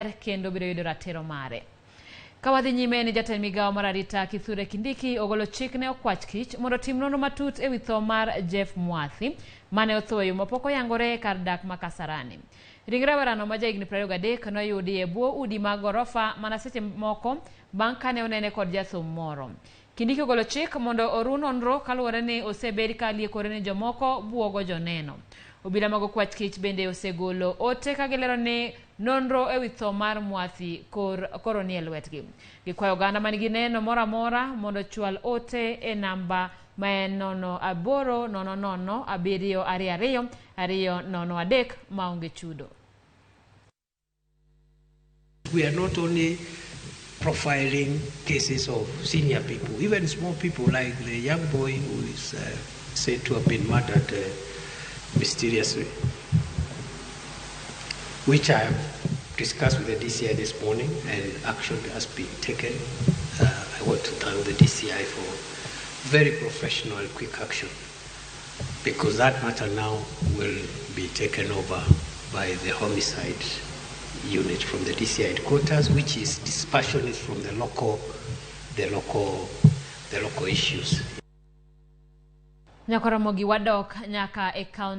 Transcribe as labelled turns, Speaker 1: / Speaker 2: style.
Speaker 1: Kendo biro yudo ratiro mare. Ka wadhi nyime ni jatend migawo mar arita Kithure Kindiki ogolo chik ne okwach kich mondo otim nonro matut ewi tho mar Jeff Mwathi mane otho e yo mapok oyangore e kar dak ma Kasarani. Ringre rawerano ma jahigni 23 noyudi e bwo udi mag gorofa mana seche moko bang' kane onene kod jathum moro. Kindiki ogolo chik mondo oru nonro kaluwore ni osebed ka liekore ni jomoko buogo joneno. Obila mag okwach kich bende osegolo ote ka gilero ni nonro ewi tho mar Mwathi kor, koro nie lwetgi. Gikwayo oganda man gi neno moro amora mondo ochwal ote e namba ma en 0800 722 203 maonge chudo.
Speaker 2: We are not only profiling cases of senior people, even small people like the young boy who is said to have been murdered mysteriously, which I have discussed with the DCI this morning, and action has been taken. I want to thank the DCI for very professional and quick action, because that matter now will be taken over by the homicide unit from the DCI headquarters, which is dispassionate from the local issues.
Speaker 1: Nyakoromogi wadok nyaka e kaunti.